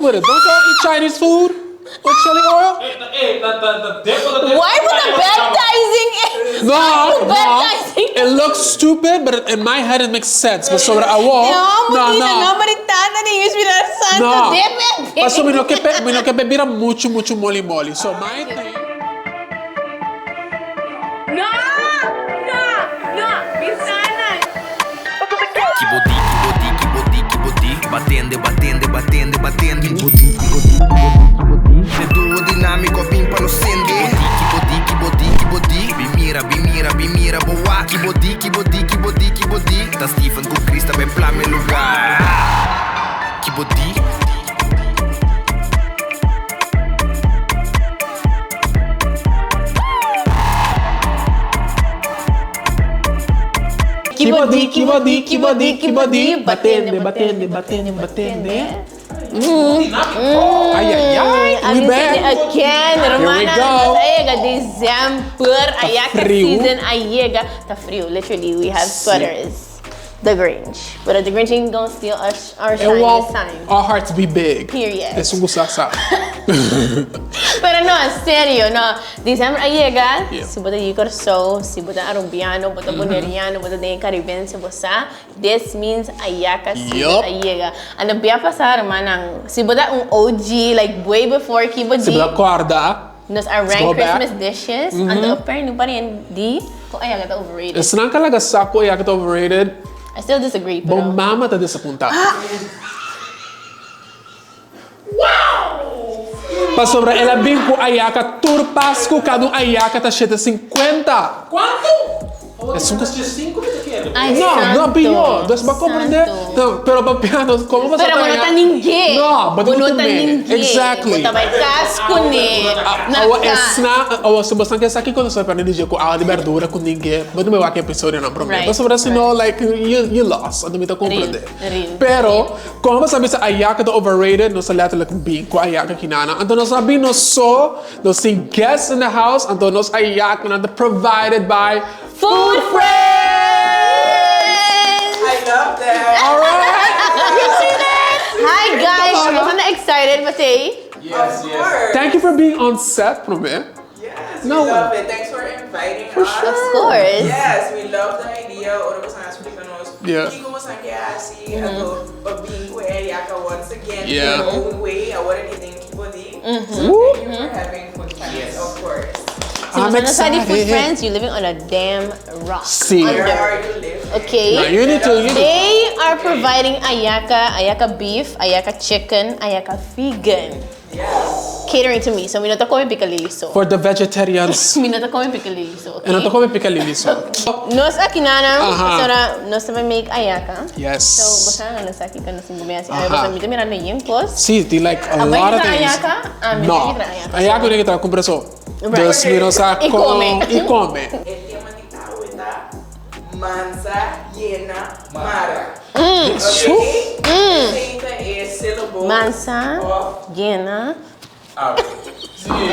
With it, don't y'all eat Chinese food with chili oil? Why bo ta baptizing it? No, Why you no, baptizing it looks stupid, but in my head it makes sense. Pasobra awor, E homber no, di no. na nomber di Tata di Yu Spiritu Santo, No, debe pasobra mi no ke pe, mi no ke pe bira muchu, muchu moli moli. So my thing. No! No! No! Bisa nan! Ki bo di, ki bo di, ki bo di, ki bo di Batende, batende, batende, batende Ki bo di, ki bo di, ki bo di, ki bo di E duo dinamico a bin pa nos sende Ki bo di, ki bo di, ki bo di, ki bo di Bin mira, bin mira, bin mira bo wak Ki bo di, ki bo di, ki bo di, ki bo di Ta Steven ku Chris ta ben plama e lugar Ki bo di. Ki bo di, ki bo di, ki bo di, ki bo di, batende, batende, batende, batende. Ay, ay, ay, we back. Again, Here we hermana, go. nos a yega december, ayaka friu. season a yega. Ta friu, literally, we have sweaters. The Grinch. But the Grinch ain't gonna steal us, our It shine this won't time. our hearts be big. Period. Esun ku sa sa. Pero no, serio, no. December a yega, Yeah. si bo ta di Kòrsou, si bo ta Arubiano, bo ta Boneriano, bo ta den e Karibense, bo sa, this means ayaka season Yup. a yega. Anto bia pasa, rumannan, si bo ta un OG, like way before ki bo Si di, bo ta kòrda, Nos a Let's rank go back. Christmas dishes, anto apparently no parent di ku ayaka ta overrated. Esnan ka laga sa ku ayaka ta overrated, I still disagree, bo pero. mama ta desapuntá. Pasobra el a bin ku ayaka tur Pasku, kada un ayaka ta shete sinkuenta. Kuantu? Esun ku. Ay, No, no santo, pió. Dus bo a comprende? santo. No, pero papia nos como bo sa Pero bo no traña? ta ningué. No, bo Bo tin no ku ta tum'é. ningué. Exactly. Bo ta bai kas kuné. Na Awa kas. esnan, awa si bosan ke sa kiko nos a prende di dje ku awa di berdura ku ningué, bo ta bai wak e episodionan promé. Right, Pasobra si no, right. like, you, you lost. Anto mi ta comprende. Real, real. Pero, como bo sa bisa ayaka ta overrated, nos ta letterlijk bin ku ayaka kinana. Anto nos a bin nos so, Nos tin guests in the house, anto nos ayakunan ta provided by Food Friends! I love that. Alright! You see that? Hi guys! Nos anda excited pa tey. Yes, of course. Thank you for being on set, prome. Yes, we No. love it. Thanks for inviting For us. sure. Of course. Yes, we love the idea. Ora boso a splika nos Yeah. kiko boso ke hasi, anto pa bin ku e ayaka once again Yeah. in your own way. Awor aki den Kibo Di. So Woo. thank you for having Food Friends, of course. Si I'm boso no sa di Food excited. Friends, you living on a damn rock. Sí. Where Under. are you living? Okay. No, you need to, you need to. They are providing ayaka, ayaka beef, ayaka chicken, ayaka vegan. Yes. Catering to me, so mi no ta come picalili so. For the vegetarians. Mi no ta come picalili so, okay? E no ta come picalili so. Nos aki nana, Aha. pasobra nos ta bay make ayaka. Yes. So, boso nan nos aki cu nos tin come haci. Aha. Pasobra mi ta mirando yen cos. Si, tin like a Abo lot of kita things. ayaka? Ah, mi No. no kita ayaka. Ayaka no kita cumpra so. Right. Dus mi no sa Y con come. y come. E tema di awe ta mansa yena mara. Su. Okay? Esey ta e syllable Mansa, of yena.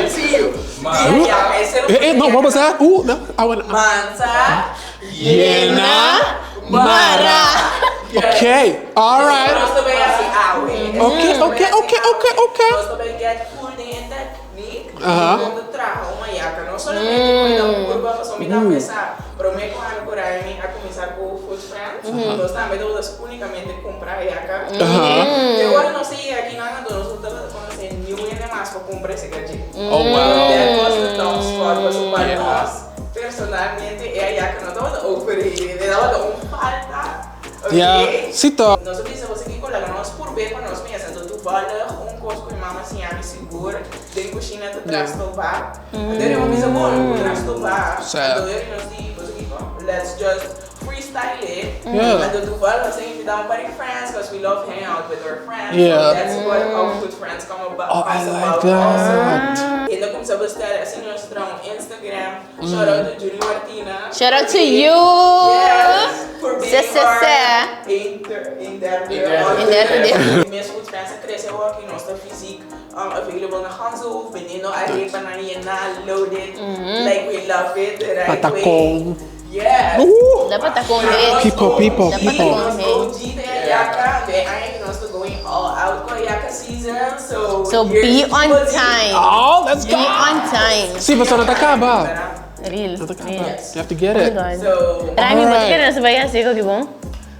See you. Yeah, e syllable Eh, eh, no, what was that? Ooh, no, I want Mansa Yena mara. Okay, all right. Nos ta bay haci awe. Okay, okay, okay, okay, okay. Nos ta bay get full den e technique. Aha. Con ta traha un mayaca. No solamente cuida un curva, pasobra mi ta pensa, prome cu ami cu Raimi a cuminsa cu Food Friends, nos tambe tabata unicamente cumpra hayaca. Aha. Te ora nos a yega aki nan anto nos no tabata conoce niun hende mas pa cumpra ese gachi. Oh, wow. That was the top spot, pasobra pa Yeah. nos personalmente e hayaca no tabata overrated, e tabata un falta. Ok? Yeah, si to. Nos a bisa boso kiko laga nos purbe pa nos mes. Anto toevallig un kos ku mi mama siña mi sigur den kushina ta trastobá. Anto mi mama bisa bon ku trastobá. Sa. Anto nos di boso kiko let's just freestyle it. Yeah. Anto toevallig nos a invita un par di friends cause we love hanging out with our friends. Yeah. So that's what how food friends come about. Oh, I comes like about that. also. Hende a kumsa bestèl asina nos traha un Instagram. Shout out to Julie Martina. Shout out to you! Yes, for being Se, se, our se. inter, interne. Interne. Mes Food Friends a crece awor aki, nos ta fysiek um, available na Ganzenhoef, bendiendo arepa nan yena, loaded, like we love it, the right way. Patacon. Yes. Ooh. Da patacon hit. People, people, Da people. patacon Nos hit. OG de Ayaka, de aña nos ta going all out cu Ayaka season. season, so So here's be on Kibodi. time. Oh, let's Be go! on time. Si, pasobra no ta caba. Real. No ta caba. Real. You have to get it. Oh my God. So, Rami, bo ta Alright. kere nos bai hasi koki bon?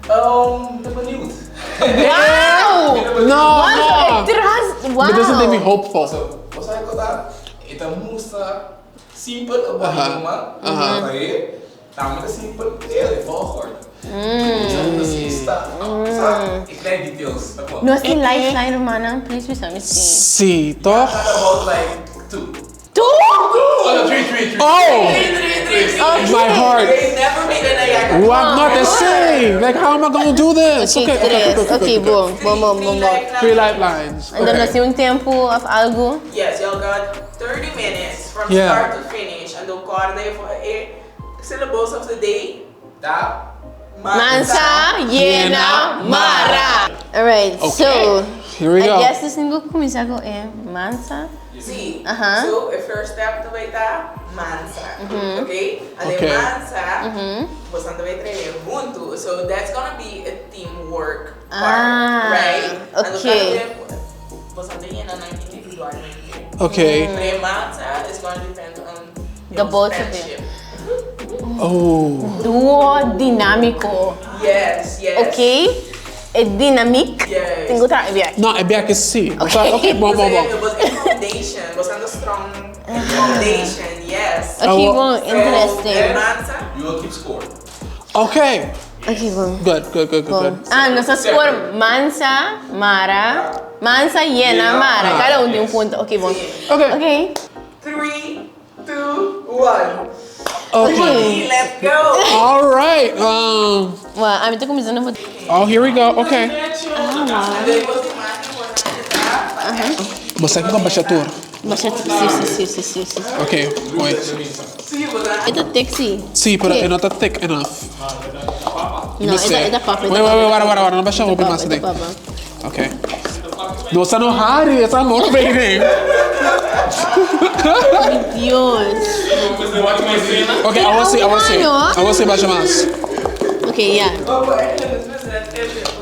Ta benieuwd. Wow! No, Wow, no. e tras, wow. But doesn't make me hopeful. So, bo sa kiko ta? E ta mustra simpel op bo idioma. Aha. Ta e, tambe ta simpel, e de volgorde. Precies, ta, sa, e kleine details, ta kon. Nos tin lifeline rumannan, please bisa mi si. Si, toch? Talk about like two. Two? Oh, no, three, three, three. Oh! Three, three, three. My heart. They never made an ayaka. What not the same? Like, how am I gonna do this? Okay, Okay, okay, tres. okay, okay, Okay, okay. bon, bon, bon, bon, bon. Three lifelines. Anto nos Okay. tin un tempu of algu? Yes, y'all got 30 minutes from Yeah. start to finish. And the corda e syllables of the day. Ta. Mansa, yena, mara. Alright, Okay. so Here we I go. guess nos tin ku kuminsá ku e mansa. Si. Aha. So, e first step ta bai ta mansa. Okay? And Okay. then mansa, boso ta bai traha huntu. So, that's gonna be a teamwork part, Ah, right? And okay. Boso ta yena nan individualmente. Okay. Pero e mansa is gonna depend on The your both of you. friendship. Oh. Duo dinámiko. Yes. Okay? E dynamiek. Yes. Tin ku traha e biahe. No, e biahe si. Okay, okay, bon, bon, bon. It was a foundation. Was on the strong foundation, yes. Okay, Oh, bon, So, interesting. mansa. You will keep score. Okay. Okay, bon. Good, good, good, good, good. Ah, nos a score mansa, mara, mansa, yena, mara. Kada un tin un punto. Okay, bon. Okay. Okay. 3, 2, 1. Okay. Let's go. All right. Well, ami ta kuminsando for. Oh, here we go. Okay. Bo sa kiko basha tur. Basha tur. Si, si, si, si, si. Okay, wait. E ta thick si. Si, pero e no ta thick enough. No, e ta, e ta papa. Wait, wait, wait, wara, wara, wara. No basha hopi mas E ta papa. Okay. Nos ta no hari, e ta motivating. Dios. Okay, I will see, I will see. I will see basha mas. Okay, yeah.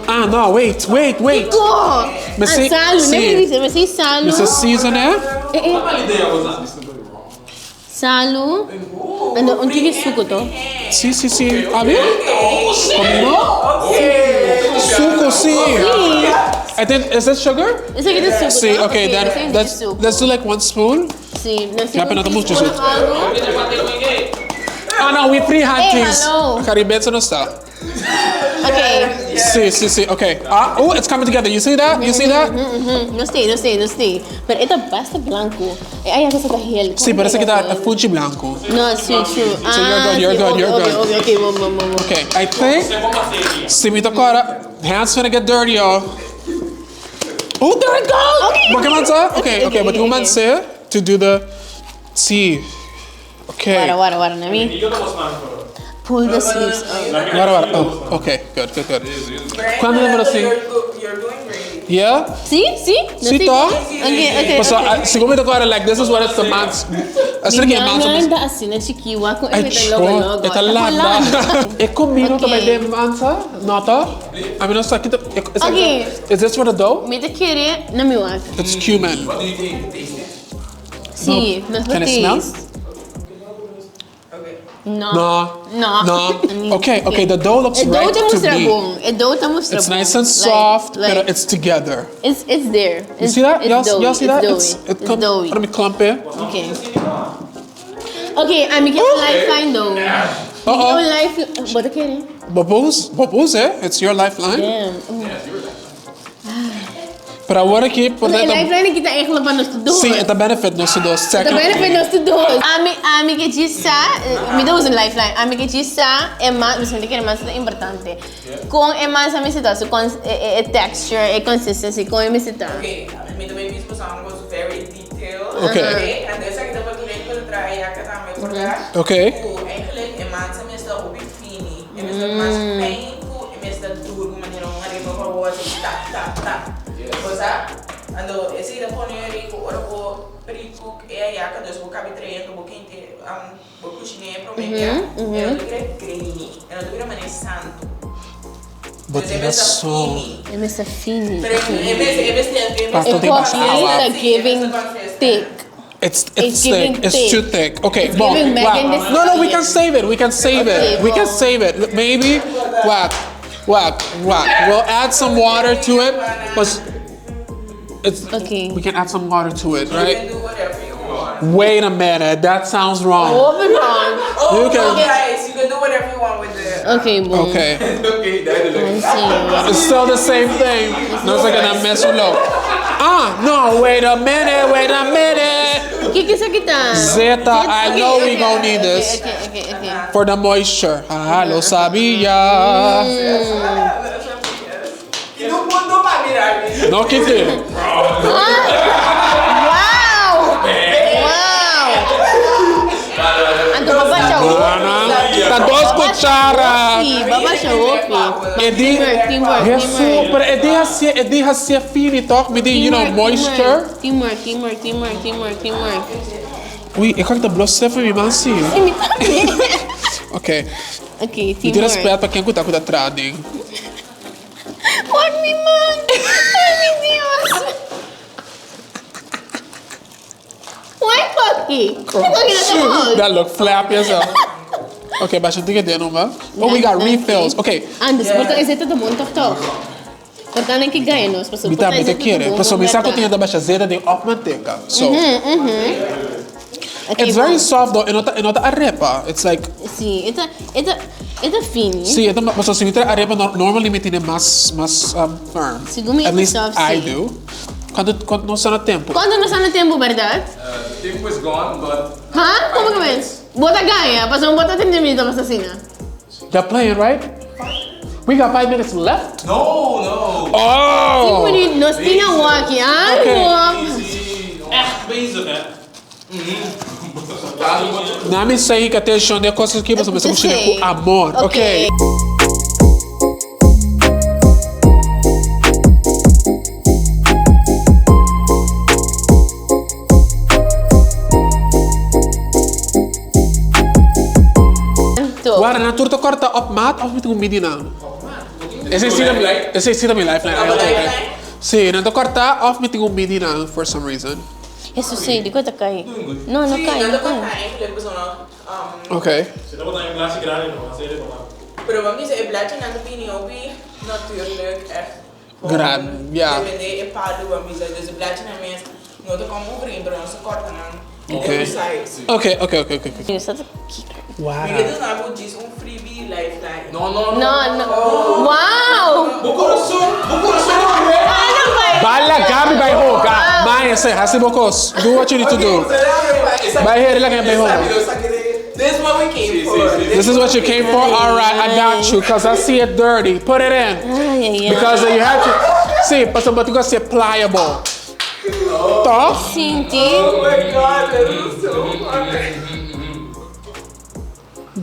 Ah, no, wait, wait, wait. Go! Me si, salu, si. ne me me si salu. Me si season eh? Eh, eh. Salu. Ano, un tiki suku to. Si, si, si. Abi? Como? Suku, si. I think, is this sugar? Esaki ta suku Si, to? okay, then esaki ta let's, suku. let's do like one spoon. Si, no Ya, pero no ta mucho suku. sweet. Ah, no, we free hand Hey, things. hello. Caribense no sta. Okay. Si, si, si, okay. Ah, oh, it's coming together. You see that? You see that? No si, no si, no si. Pero e ta basta blanco. E ay, esa ta hel. Si, pero esaki ta funchi blanco. No, si, true. So you're good, you're Ah, good, you're good. Okay, okay, bon, bon, bon, bon. Okay, I think. Si mi ta corda. Hands gonna get dirty, y'all. Oh, there it goes! Okay. Bo ke mansa? Okay, okay, Okay, but okay, you mansa to do the. Si. Okay. Wara, wara, wara, nami. Pull the sleeves up. Wara, wara. Oh, okay, good, good, good. Cuando número si? You're doing great. Yeah? Si, si? No Si, si? to? Okay, okay. So, okay. segun mi ta corda, like, this is what it's the mans. Asina ke Mi mansa. manda asina chiki wak ku Ay, e ta logo logo. E ta landa. E comino ta Okay. bai den mansa? No ta? I mean, no sa kita. Okay. Is this for the dough? Mi ta kere na mi wak. It's cumin. What do you think? Taste it. Si, nos Can it smell? taste. Okay. No. No. No. No. Okay, okay, the dough looks E dough right ta to mustra me. bon. E dough ta mustra It's bon. nice and Like- soft, like, pero it's together. It's there. You see that? It's Y'all doughy. y'all see that? It's It's, doughy. it It's come, doughy. Let me clump it. Okay. Okay, ami ke un lifeline though. Uh-oh. Un life, bo ta kere? Bubbles, bubbles, eh? It's your lifeline. Damn. Pero awor aki por E ta lifeline aki ta eigenlijk pa nos tur dos. Sí, e ta benefit nos tur dos. Ta benefit nos tur dos. Ami, ami ke djis sa, mi ta usa un lifeline. Ami ke djis sa e mas, mi ta kere mas ta importante. Kon e mas a mester ta, su cons, e, e texture, e consistency, kon e mester ta. Okay, mi ta bay bisa boso algo very detailed. Okay. Okay, en esaki ta pa durante ku ta traha ayaka tambe por ta. Okay. Ku eigenlijk e mansa mester hopi fini. E mester mas fijn ku e mester duru manera un arepa pa bo hasi tap tap tap. Bo sa? Anto esei ta pone yori ku ora bo pre-cook e ayaka dus bo kabi trae anto bo kente bo kushiné e promé bia e no ta bira grainy e no ta bira manera santu. Bo tin rason. E mester fini. Pero e mester, e mester, e Pasto E tin mas koffie awa. ta giving thick. It's It's it's thick. giving It's thick. too thick. Okay, It's bon. giving Megan Wak. Thee No, no, we can Stallion. save it. We can save it. Okay, We can bon. save it. Maybe. Wak. Wak. Wak. We'll add some water to it. But it's Okay. we can add some water to it, You can right? do whatever you want. Wait a minute. That sounds wrong. Hopi wrong. Oh, You can- guys, you can do whatever you want with the. Okay, bon. Okay. Okay, duidelijk. Si. It's still the same thing. No sé qué me solo. Ah, no, wait a minute, wait a minute. Kiko esaki ta? Zeta, I Okay, know we okay, gonna need okay, this. Okay, okay, okay. For the moisture. Ah, lo sabía. Y no punto pa mirar. No quité. Wow! Wow! Anto baba siya Ana, ta dos cuchara. Sí, baba siya hopi. E di, Teamwork, teamwork, Jesús, teamwork. pero e di hacia, e di hacia fini toch? Mi di, you know, moisture. Teamwork, teamwork, teamwork, teamwork, teamwork. Uy, ik kan de blos even mi man si. Sí, mi tambe. Okay. Okay, Mi tin teamwork. respet pa ken ku ta ku ta trading. Wak mi man! Ay, mi Dios! Why cocky? Cocky na ta hot. That look flap yourself. Okay, basha tin ke den uma. Oh, we got refills. Okay. Andes, por ta esei ta bon toch toch? Por ta nan ke gaya nos, pasobra Mi por ta tambe ta esei ta kere. bon, Pasobra mi sa ku berdad. tin ta basha zeta den of manteca. So, Okay, it's very bon. soft though. E no ta, e no ta arepa. It's like, Sí, e ta, e ta, e ta fini. sí, e ta, pasobra si mi trae arepa, no, normally mi tene mas, mas um, firm. Segun mi At e ta least soft, I sí. do. Cuanto, cuanto nos ta na tempo? Cuanto nos ta na tempo, berdad? The tempo is gone, but Ha? Como que mens? Bo ta gaya, pasobra bo ta 30 minuto mas asina. They're playing, right? We got 5 minutes left? No, no. Oh! Cinco minuut, nos tin awaki, ah, Okay. no. Easy. Echt bezig, hè? Na mi sei que atención de cosas que você me kushina ku amor. Okay. Wara, nan tur ta corta op maat of met un midi nan? Esei si ta mi, esei si ta mi lifeline. I don't take it. Si, nan ta corta of mi tin un midi nan for some reason. Hesus sey, dikon ta kai? No, no Sí, kai, nan no ta kai. corta eigenlijk pasobra no. Okay. Si tabata un blachi grandi no, así de papá. Pero bo misa e blachi nan ta bini hopi natuurlijk echt gewoon Gran, ja. Depende e palu bo misa. Dus e blachi nan mes no ta como overeen, pero nos ta corta nan Okay. e size. Okay, okay, okay, okay. okay. Sa ta kiko. Wow. Mi ke duna bo djis un freebie lifeline. No, no, no. No, no. Wow! Bo corazon, bo corazon no red. Ano ba? Bala Gabi bai hoga. Maya say hasi bo kos. Do what you need to do. Bai here like bai hoga. This is what we came for. This is what you came for? All right, I got you cuz I see it dirty. Put it in. Ay, ay, ay. Because you have to See, pasobra bo tin ku hasi pliable. Toch? Sinti. Oh my god, that is so funny.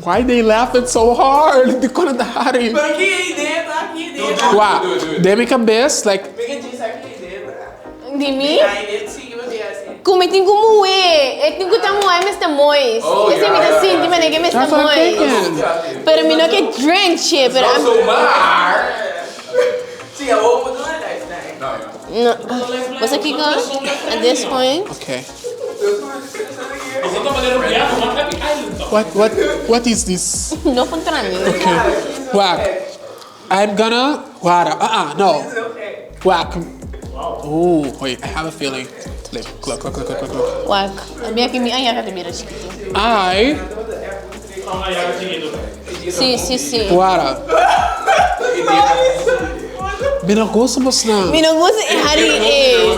Why they laughing so hard? Dikon nan ta hari? Pero ki idea ta? Ki idea ta? Wak, den mi kabes, like. Mi ke djis aki idea ta. Di mi? Ay, net sigui bo di asi. Ku mi tin ku muhé. E tin ku ta muhé mester moist. Oh, Esei mi ta sinti manera ke mester That's what I'm moist. thinking. Pero mi no ke drench e, pero No zomaar. Sí, awor bo duna lifeline. Nou ja. No. Bo sa kiko? At this point. Okay. Is dat dan wanneer op ja, want Happy Island toch? What, what, what is this? No contra mi. Okay. Wak. I'm gonna. Wara. Uh-uh, no. Wak. Ooh, wait, I have a feeling. Look, look, look, look, look, look. Wak. Abi aki mi ayaka ta bira chikitu. I. Si, si, si. Wara. Mi no gusta bosnan. Mi no gusta e hari e.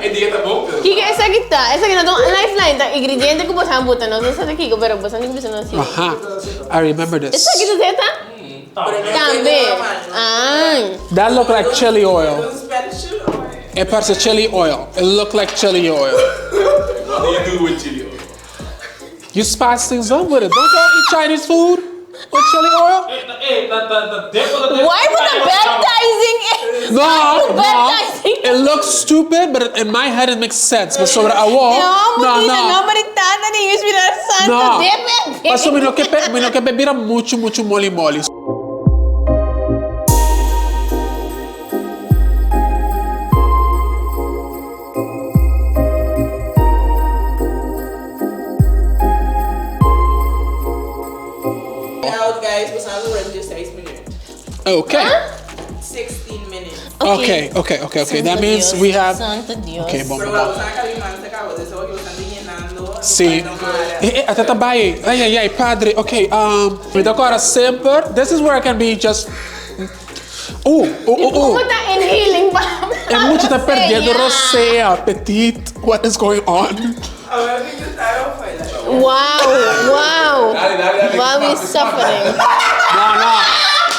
E dieta bon. Kiko esaki ta? Esaki no ta un lifeline, ta ingrediente ku boso a buta. No sa ta kiko, pero boso a bisa no si. Aha, I remember this. Esaki ta zeta? Tambe. Ah. That look like chili oil. E parse chili oil. It look like chili oil. What do you do with chili oil? You spice things up with it. Don't y'all eat Chinese food with chili oil? Why put the baptizing in? No, Why put no. baptizing? It looks stupid, but in my head it makes sense. But sobre awor, No, no, mutita, no. no, maritana ni Espiritu Santo. No. Debe. Paso mi no ke pe, mi no ke pe bira mucho, mucho moli moli. Okay. 16 minutes. Okay, okay, okay, okay. That means we have. Santo Dios. Okay, bon, Pero bon, bon. bo sa kaba mansa kaba, dus awor bo ta yenando. Si. Eh, eh, ata ta bai. Ai, ai, ai, padre. Okay, mi ta kora semper. This is where I can be just. Uh, uh, uh, uh. Como ta inhaling pa? E mucha ta perdiendo rosea, petit. What is going on? Wow, wow. Dale, dale, dale. Wow, we suffering. No, no.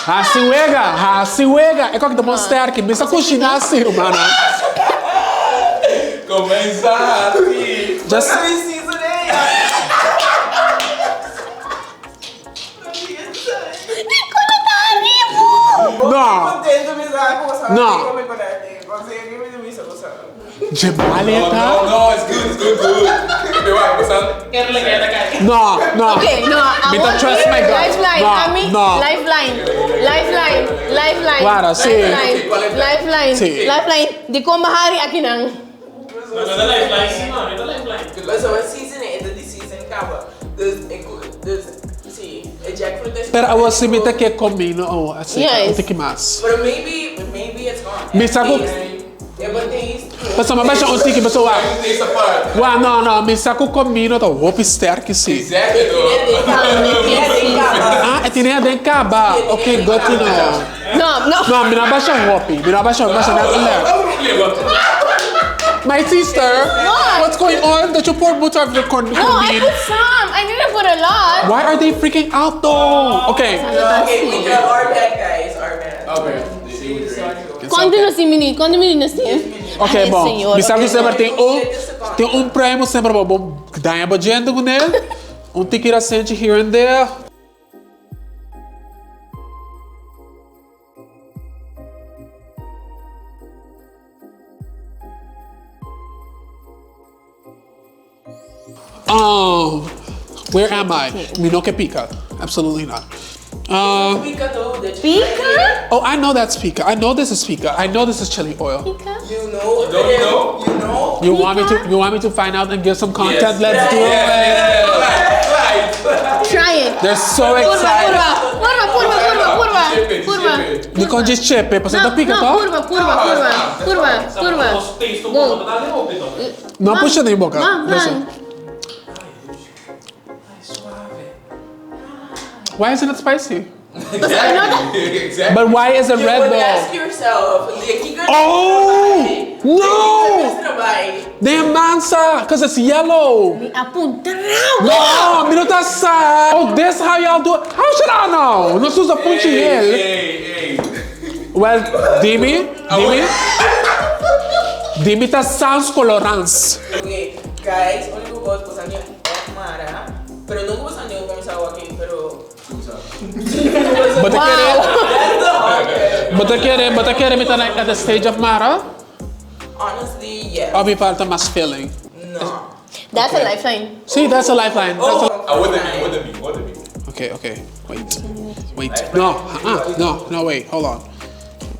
Hasi wega, hasi wega. E kok ta bon sterk. Mi sa kushina asi, rumana. Comensa asi. Just. No. No. Dje bale No, ta? no, it's good, it's good, good. Pero wak, bosan. No, no. Okay, no, I Mi ta want trust my gut. Lifeline, No, ami, no. lifeline, lifeline, lifeline. Wara, si. Lifeline, lifeline, Si. lifeline. Di ko mahari aki nan. No, no, lifeline, si, no, no, lifeline. So e season e ta di season kaba. Dus ik dus si, e jackfruit is. Pero awo si mi ta ke komino oh, así, Yes. un tiki mas. But maybe maybe it's gone. Mi sa ku- Yeah, but taste. Paso ma basha un tiki, paso wa. Taste apart. Wa, no, no, mi sa ku komino ta hopi sterk si. Exactly, though. Ah, e tine den kaba. Okay, good to know. No, no. No, mi no basha hopi. Mi no basha, basha net alert. My sister, What? what's going on? That you pour butter of the corn No, I put some. I didn't put a lot. Why are they freaking out though? Okay. Okay, we got our bad guys, our bad. Okay. They Cuanto nos tin minuut? Cuanto minuut nos tin? Okay, Ay, bon. señor. Mi sa ku Okay. semper tin un tin un primo semper bo bo daña bo djente kuné. Un tiki rasenchi here and there. Oh, where am I? Mi no ke pika. Absolutely not. Pika though, that you Pika? Oh, I know that's pika. I know this is pika. I know this is chili oil. Pika? You know, Don't you know? You know. You want me to? You want me to find out and give some content? Yes. Let's do it. Yes, yes. Right, right. Try it. They're so Purba, excited. purba, purba, purba, purba, Chepe, purba. chepe. Di con chepe, paso No, ta pika no, to? purba, purba, purba, purba, purba. Go. No pusha den boca. Man, Listen. man. Why isn't it spicy? Exactly. Exactly. But why is it You red would ask though? yourself. The kika Oh no! De mansa, cause it's yellow. Mi apunta. No, mi no ta sa. Oh, this how y'all do it? How should I know? Nos usa punchi Hey, hel. hey, hey. Well, dimi, dimi. Dimi ta sans colorants. Okay, guys, único cos bosan di mara, pero no bosan di comenzar aqui, pero But I kere, that's the hard part. but I kere, but I kere mi ta like at the stage of mara. Honestly, yeah. Of mi falta mas filling. No. That's a lifeline. See, that's a lifeline. That's a Ah, what the mean? What the mean? What the mean? Okay, okay. Wait. Wait. No, uh-uh. No, no, wait. Hold on.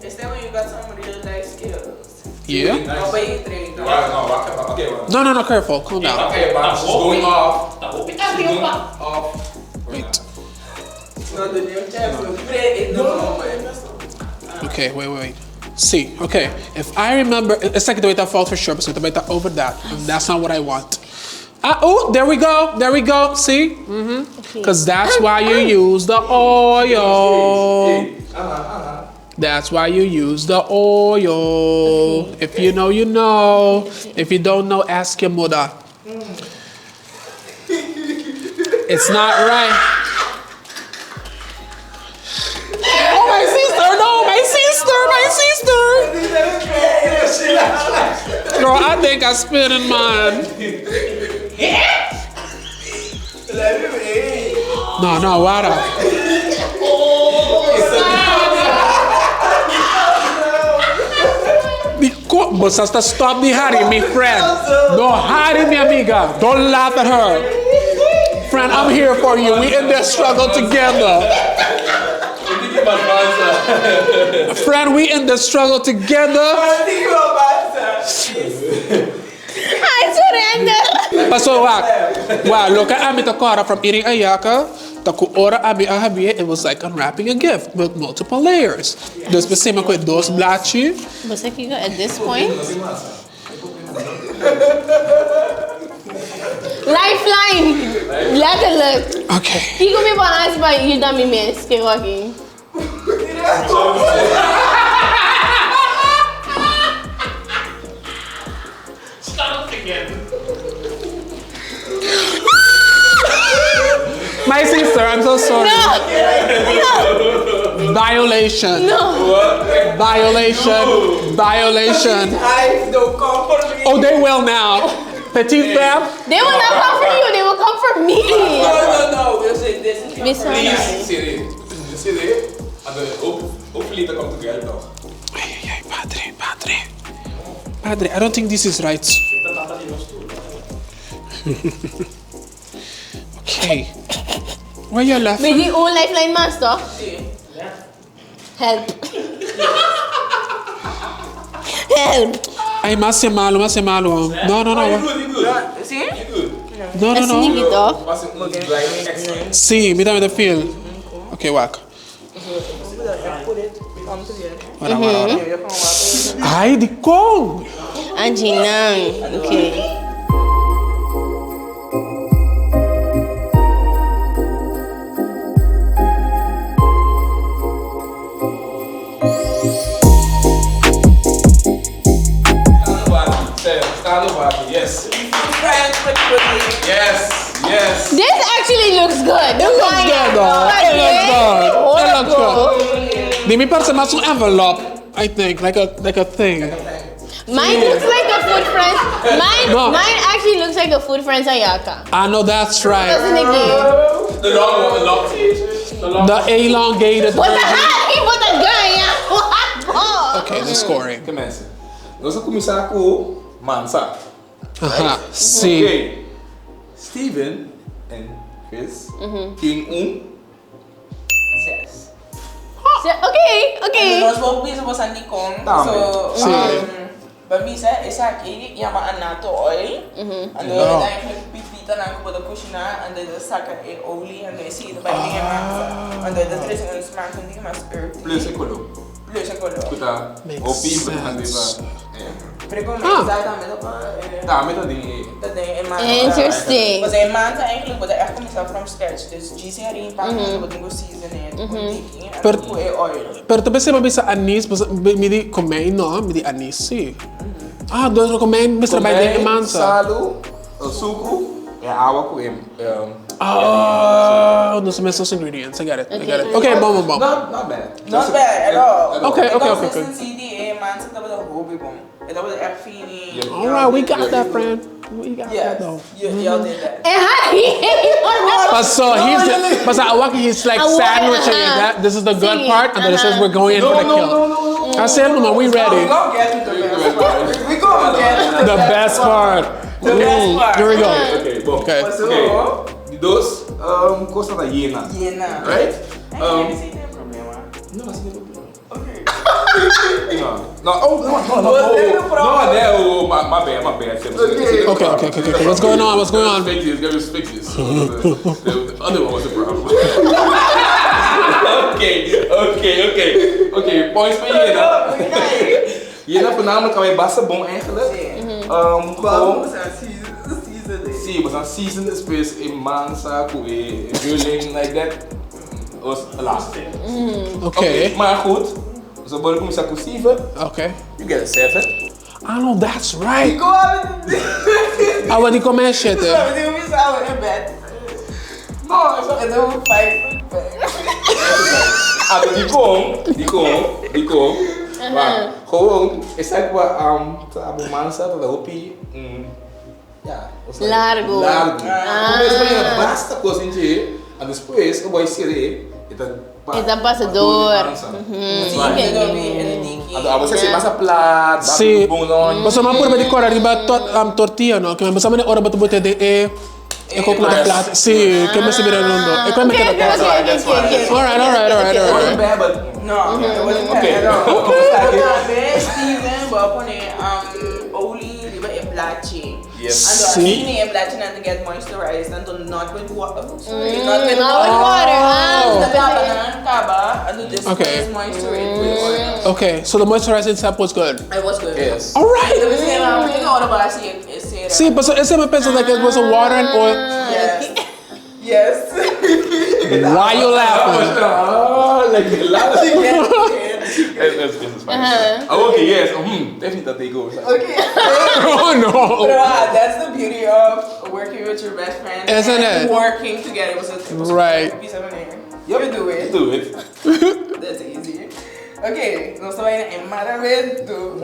Is that when you got some real life skills? Yeah? No, but you train. Wow, no, okay, okay, well. No, no, no, careful. Calm down. Okay, but she's going off. She's going off. Wait. No, the new chef will play it no moment. Okay, wait, wait, wait. See, okay. If I remember, it's like the way that fault for sure, but it's the over that. And that's not what I want. Ah, oh, there we go. There we go. See? Mm-hmm. Because that's why you use the oil. That's why you use the oil. If you know, you know. If you don't know, ask your mother. It's not right. Oh, my sister! No, my sister! My sister! Girl, I think I spit in mine. No, no, wara. Bo sa stop di hari, mi friend. No hari, mi amiga. Don't laugh at her. Friend, I'm here for you. We in this struggle together. Friend, we in the struggle together. I surrender. Paso, wak. Wow, look at ami ta kora from eating ayaka. Ta ku ora abi a habié, it was like unwrapping a gift with multiple layers. Dus p'esei mi a kohe dos blachi. Bo sa kiko at this point? Lifeline! Letterlijk. Okay. Kiko mi por hasi pa yuda mi mes kiko aki? My sister, I'm so sorry. No! Violation. No! Violation. Violation. I don't come for me. Oh, they will now. Petit fam. They will not come for you, they will come for me! No, no, no. We'll say this is Miss Please, Siri. Siri. And then hopefully they come together toch. Ay, ay, ay, padre, padre. Padre, I don't think this is right. Okay. Where you left? Met die own lifeline mas toch? Help. Help. Ay, mas e malo, mas e malo. No, no, no. You good, you good. Zie? You good. No, no, Is no. niet toch? Was het niet blij extra? Si, mi tambe ta feel. Ok, wak. Ora, ora, ora. Ai, dikon! Angie nan. Ok. Yes. Yes. Yes. This actually looks good. It looks good though. It looks good. It looks good. Di mi parse mas un envelop, I think, like a like a thing. Mine looks like a food friends. Mine, No. mine actually looks like a food friends ayaka. I know that's right. Doesn't it give? The long one, the long. The long. The elongated What the version. heck? He put a gun. Yeah. What? Okay, the scoring. Oké mensen. Nos a kuminsá ku mansa. Aha, si. Oké. Steven en Chris tin un Zes. Okay, okay. Nos bo bisa bosa nikon. Tambe. So, Si. Ba misa esaki yama anato oil. Ando No. het eigenlijk pipita nan ku bo ta kushina, ando ta saka e olie, ando e sigui ta bai den e mansa. Ando ta trese un smaak un diki mas earthy. Plus e koló. Plus e koló. Ku ta Makes hopi importante pa. sense. Pero kon Ah. mesa tambe ta pa e Tambe ta den e. ta den e mansa. Interesting. Pasobra e mansa eigenlijk bo ta echt kuminsá from scratch. Dus djis e harin pan, ando bo tin ku season it, ku tiki, ando Per- ku e oil. Pero ta pensé pa bisa anis, mi di komijn no, mi di anis si. Ah, dus komijn mester bai den e mansa. Salu, suku, e awa ku e. Oh, nos mes ingredients. I get it. I get it. Okay, bom, bom, bom. Not, not bad. Not bad at all. Okay, E okay, okay, okay. consistency di e mansa tabata hopi bon. E tabata echt fini. All right, we got that, friend. We got that Yes, though. you, y'all did that. En hij. But so he's, but so Awaki, he's like Awaki, sandwiching it. uh-huh. That this is the good Sí, part, and then it says we're going in No, for the no, kill. no, no, no. I said, no, we ready. We gonna get to the best part. We gonna get to The best part. The best part. Here we go. Okay, bom. Okay. So, Okay. Di dos, kos ta yena. Yena. Right? Um, Ay, tin problema. No, asina tin problema. Okay. No, no, oh, no, no, no, What's the no, problem? no, my, my bad, my bad. Okay, okay, okay, okay. What's going on? What's going on? Fix this, gotta fix this. The other one was a problem. okay, okay, okay. Okay, points voor Jena. Jena voornamelijk kan wij basta bon eigenlijk. Gewoon, si, was aan season space in mansa, ku e vulling, like that. Was lastig. Okay. Maar goed, zo worden we ku 7. Okay. You get a 7. I know that's right. Go out. Ah, wat die comment shit, hè. in bed. No, is En dan vijf. Ah, die kom, die kom, die kom. Maar gewoon, is like wat um, mansa, dat hopi, ja, was like- Largo. Largo. Ah. Começa a basta coisa em en después, eu vou ser, E ta pasa door. Abo se pasa plat, Si. bon Basta maar purba di cora riba tot tortilla no, que basta mane ora batu bote de e e kopla de plat. Si, que me se mira rondo. E come Okay, que okay, okay, okay, okay. All right, all right, all right, all right. bad, but No, it wasn't Okay. bad at all. Okay. Tambe, Steven, bo a pone olie riba e blachi. Yes. Anto Si. asina e blachinan ta get moisturized, anto not with water. Oh, sorry, not with Not with water. water. Ah, Oh. Ta lava nan kaba, anto despues Okay. moisture it with oil. Okay, so the moisturizing step was good. It was good. Yes. All right. See, See, but so it's my pencil like it was a water and oil. Yes. Yes. Why you laughing? Ah, like Yes. It's fine. Oh, okay, yes. Definitely that they go. Okay. Oh no. But, that's the beauty of working with your best friend. Isn't and it? Working together. It was a Right. piece of an air. Yep. You do it. Do it. That's easy. Okay, nos ta bai na maravento.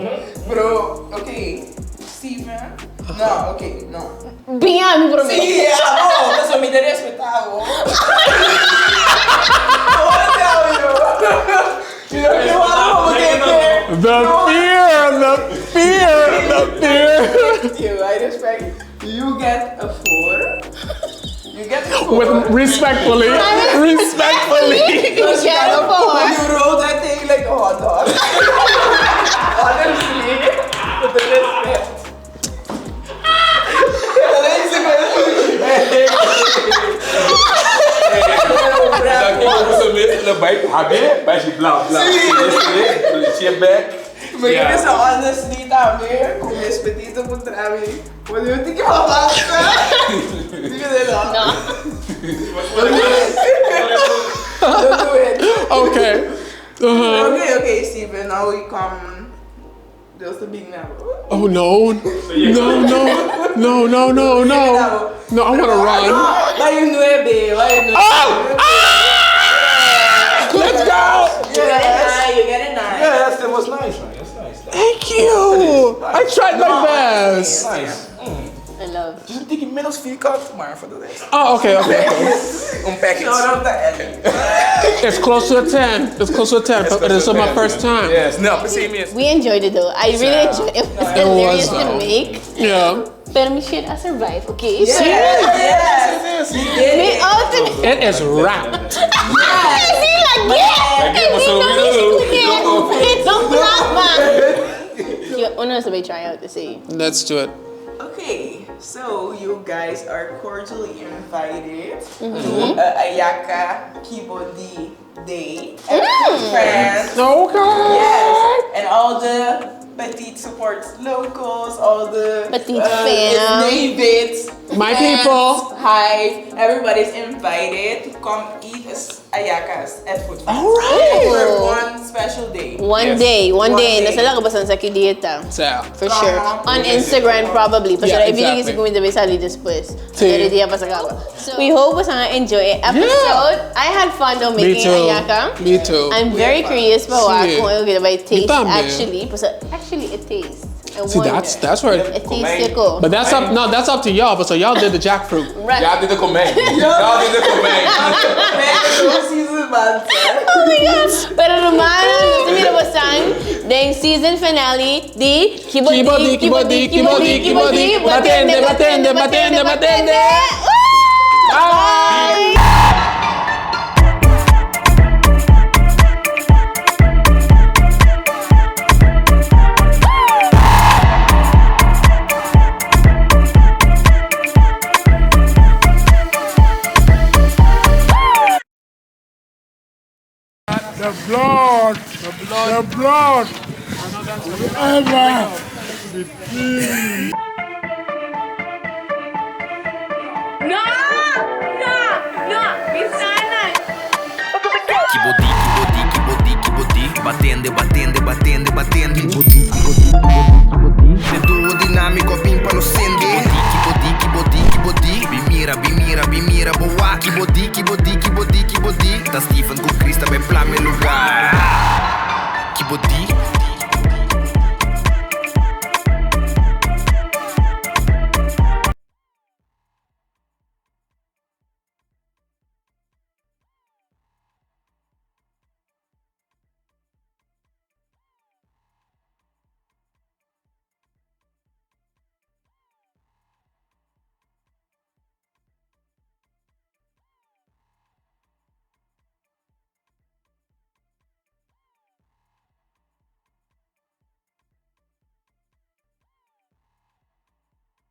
Bro, okay. Steven? No, okay, no. Bin ami promé. Sí, abo, paso mi ta respetá bo. I tell you. You know, you want to get there. The fear, the fear, the fear. You, I respect. You get a 4. You get a 4. With respectfully, respectfully. You get a 4. You roll that thing like a hot dog. Honestly, with the respect. Dan kijk ik zo mee, de bike, habe, bij je bla bla. Je back. Maar yeah. is honestly tambe, ku mi respetito puntra mi. What do you think about that? No. Don't do it. Okay. Okay, Steven, now we come. Just the big now. Oh no. No, no, no, no, no, no. No, I wanna run. Why you nueve? Why you nueve? Oh! Ah! Let's go! Yes. You get a 9. Yes, it was nice, man. It's nice. Thank you. I tried my best. Nice. I love. Dus een tikje middels vierkant, maar voor de rest. Oh, okay. Een package. Shout out to Ellie. It's close to a 10. It's close to a 10, but it's my first time. Yes, no, precies mis. We enjoyed it though. I really enjoyed it. It was hilarious was, to though. make. Yeah. Pero mi shit, I survived, okay? Yes, yes. You did Mi it. ultimate. It is wrapped. Sí, la Like, gué. so we don't know. It's a plama. Uno se try out to see. Let's do it. Okay, so you guys are cordially invited to Ayaka Kibodi Day. Friends. Okay. Yes, and all the Petite supports locals, all the Petite fam. Navits, My fans, people. Hi, everybody's invited to come eat hallacas at Food Friends. All right. For one special day. One Yes. day, one One day. day. Nasa lang ba sa dieta? So, For sure. On Instagram probably. Pero Yeah, if you exactly. think it's going to be después. Sí. Pero dia pa sa kaba. We hope basta nga enjoy it episode. I had fun though me making too. hallaca. Me too. I'm very curious pa wa Sí. kung ano ba it taste también. actually. Basta actually it tastes. I See, wonder. that's where. It tastes ko. But that's up. No, that's up to y'all. But so y'all did the jackfruit. Right. Y'all did de konijn. Y'all did de konijn. Oh my God. Pero rumannan, nos ta mira boso den season finale di Kibodi, Kibodi, Kibodi, Kibodi, Kibodi, Batende, Batende, Batende, Batende. Woo! Bye. The blood, the blood, the blood, ever be free. No! No! No! Bisana! Kibodi, kibodi, kibodi, kibodi. Batende, batende, batende, batende. Kibodi, kibodi, kibodi, kibodi. De duo dinámiko bin pa nos sende. Kibodi, kibodi, kibodi, kibodi. Bimira, bimira, bimira, boa. Kibodi,